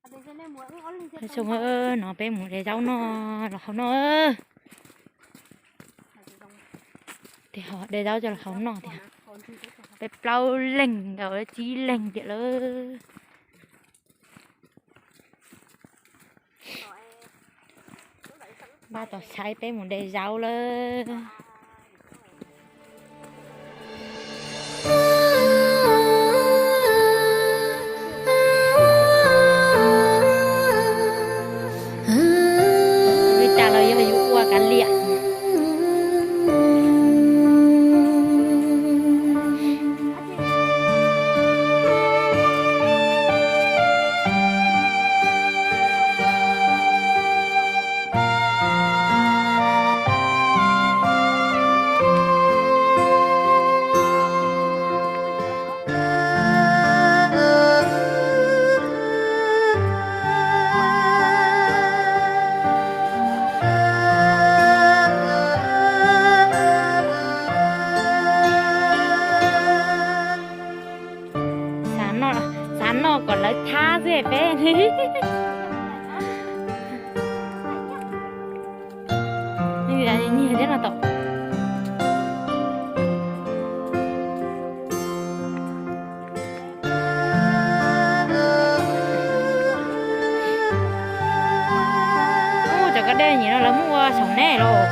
Ib tsoom, no peb mus de zaub noj los haus noj. Tes ho de zaub coj los haus noj tiag. Peb plaub leeg nkaus tsib leeg tiam lawm. Npaj tos saib peb mus de zaub lawm. Li cas los yog yus ua kav liam. Xav noj, xav noj kom lawv thab xwb peb. Nyiag thiab no tom. Ub, cov koj dej nyim no lawv muab ua saum neb los.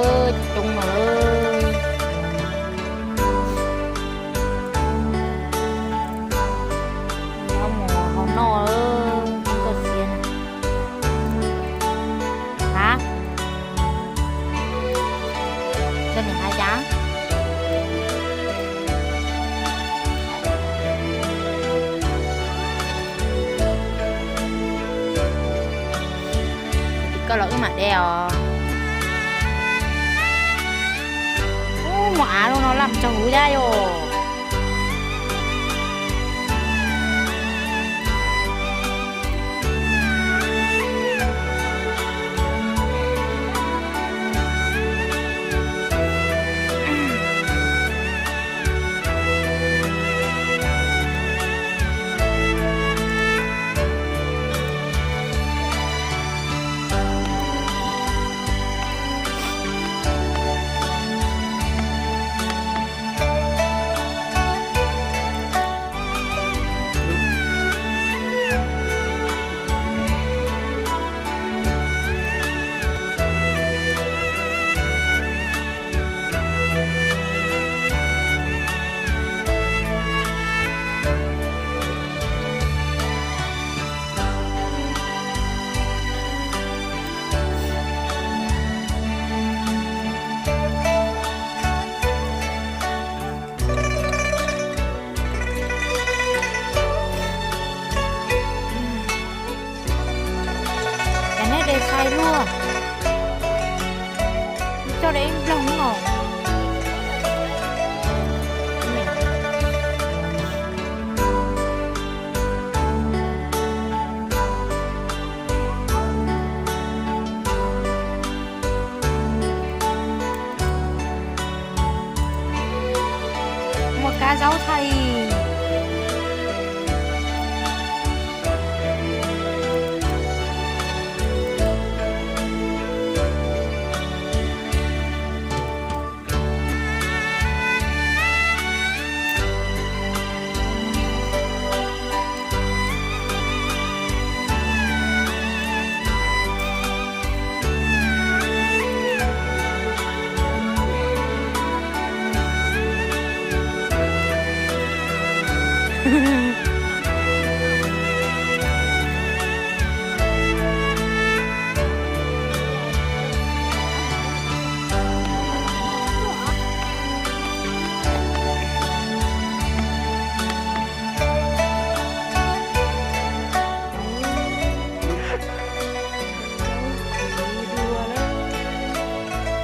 Coob lawm. Mus hauv no, coob kawg siab. Hab, koj niam hais cas? Koj los wb mam de os. Ub, muaj av los no laj tsaug huv dab yom. Cas neb de sai luaj, coj de ib nploog os. Muaj kab zaub tshaj li.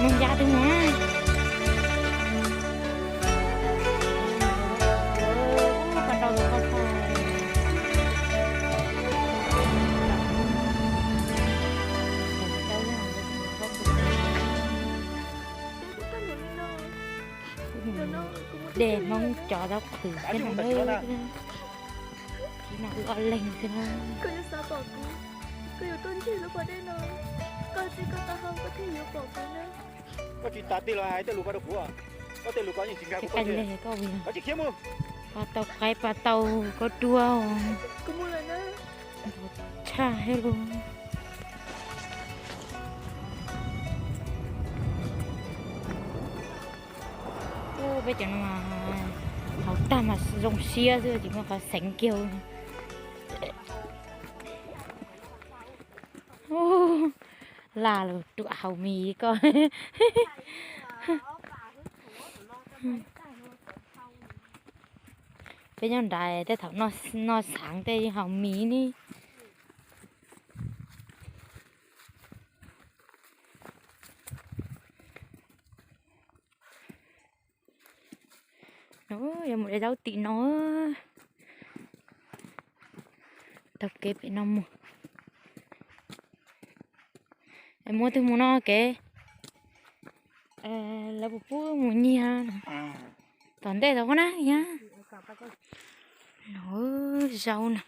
Mus ya twg mus na. De Hmoob cov zaub qhwv thiab no, ib no wb ob leeg xwb na. Koj tsis tas tig los hais tej lus ko rau kuv, koj tej lus ko yeej tsis nkag kuv. Koj tsis khiav mus. Pas tau qaib pas tau koj dua. Tshaj thiab lauj. Ub, peb cov no mas haus tag mas zoo siab xwb, tsis muaj qhov xeev kiag. Ub, laj lus ruam haus mis koj. Peb nyob nrad tej thaum noj xaav tej haus mis ne. Yuav mus de zaub tim no. Taug kev pem no mus. Es muaj twg mus no kev. Lawv puas pub mus nyiag tom ntej tau na yog. Zaub na.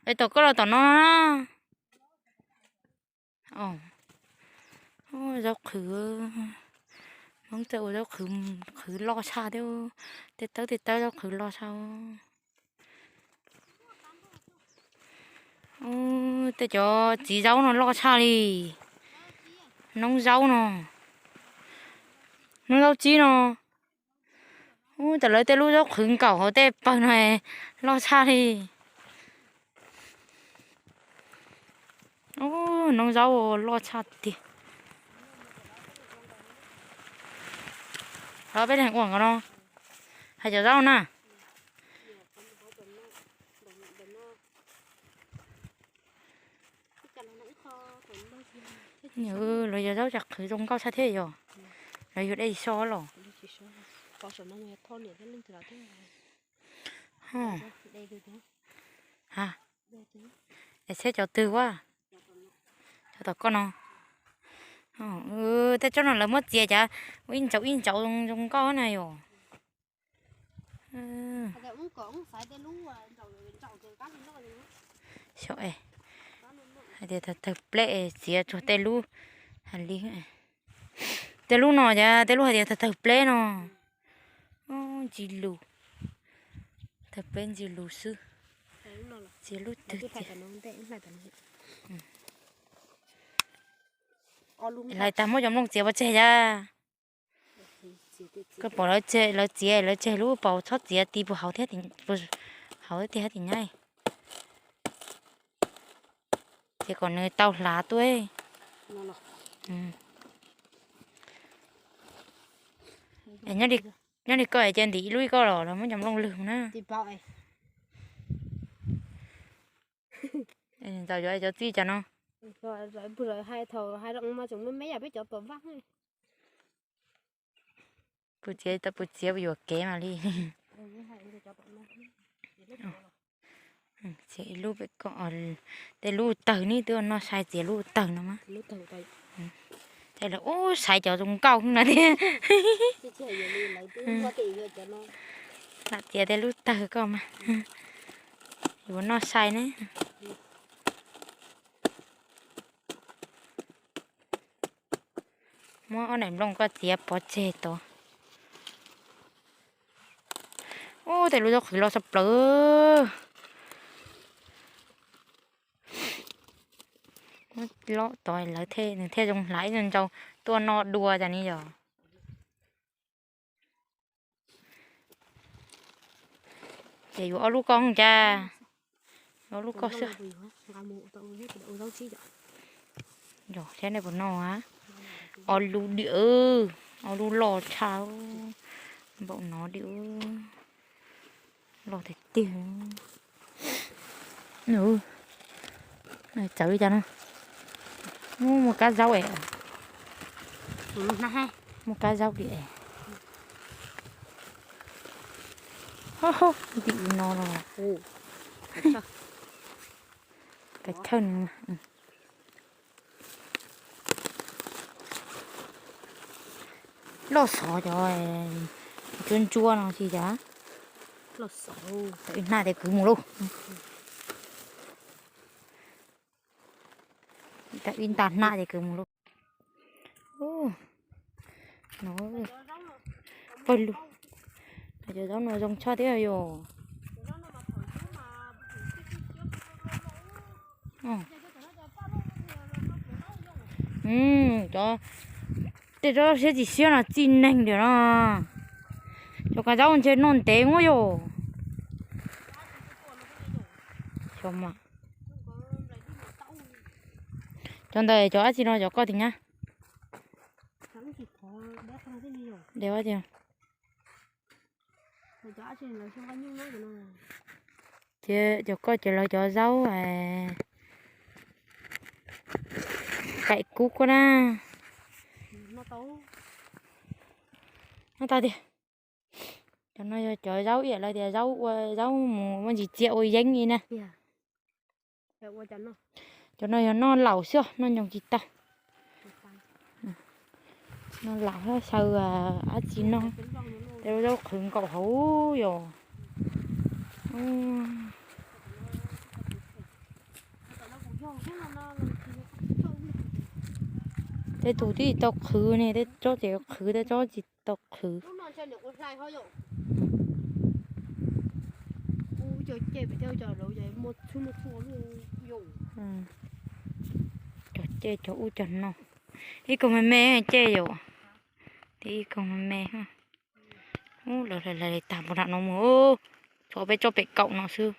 Es tom koj los tom no no. Zaub qhwv, Hmoob txawj ua zaub qhwv, qhwv loj tshaj thiab, tej tawb tej tawb zaub qhwv loj tshaj. Tej cov txiv zaub no loj tshaj li. Noob zaub no, noob zaub tsib no. Ub, cas lawv tej lub zaub qhwv nkaum hauv tej pawg no loj tshaj li. Ub, noob zaub loj tshaj tiag. Peb leeg ua nkaus no, hais cov zaub na. Lawv yog zaub cas qhwv zoo nkauj tshaj thiab yog. Lawv yog dej so los. Es tsheb cov twg ua, cov tom koj no. Tej tsob no lawv muab txiav cas ua ib ntsaum ib ntsaum zoo nkauj na yom. Xyov es, hais tias tawg tawg pleb es txiav tsuag tej lub hais li. Tej lub no cas tej lub hais tias tawg tawg pleb no. Ntsis lus, tawg pleb ntsis lus xwb. Txiav lub twg txiav. Hlais tag muab cov nplooj txiav pov tseg yas. Koj pom lawv tseg, lawv txiav lawv tseg lub paus txhob txiav ti puag hauv thiab, hauv tiag tim nyab. Txiav kom nws tau hlav tuaj. Nyob li koj ces ntim ib lub ib koj los lawv muab cov nplooj lwg na. Ntxaus cov txij cas no. Puas txiav, puas txiav yuam kev mam li. Txiav ib lub, tej lub tawg ne, twb noj sai txiav lub tawg no mas. Tej lawv ub, sai cov zoo nkauj no thiab. Lam txiav tej lub tawg koj mas, yuav noj sai ne. Muab ob daim nplooj koj txiav pov tseg tod. Ub, tej lub zaub qhwv loj tshaj plaws. Muab lob tod lawv thiaj, nws thiaj zoo hlav ib zaug tuaj noj dua cas ni yom. Ces yuav ob lub koj cas, yuav ob lub koj xwb. Yog thiab nej puas noj a? Ob lub diam, ob lub loj tshaj npaum no diam, loj tiag tiag. Txawv li cas no. Muaj kab zaub es, muaj kab zaub li es. Ntim no no. Kav chawj no. Loj xov cov ntsuab ntsuab no tsis cas. Hnaj ces kwv mus lauj. Ib nta hnaj ces kwv mus lauj. Pawg lug, cov zaub no zoo tshaj thiab yom. Cov, tej zaub siab tsis siab no txi neeg lawm no. Cov kab zaub ntshe noj ntev ua yom. Cov ntawd cov dab tsi no, cov koj tim nyab? Ces cov koj ces lawv cov zaub kaim kub koj na. Noj tau tiag. Cov no yog cov zaub ib yam li tias zaub ua, zaub mus muaj ntsis txiaj ua yeeb li na. Cov no yog noj laus xwb, noj ncoos tsis tau. Noj laus xyaw dab tsi no, tej zaub qhwv nkaum hauv yom. Tej tus twb tau qhwv ne, tej tsob ces qhwv, tej tsob tsis tau qhwv. Cov ces cov ub cov no. Ib koog me me ces yom, ib koog me me. Ub, lawv hlais tag npaum nram no mus, tshuav peb tsob pem kaum no xwb.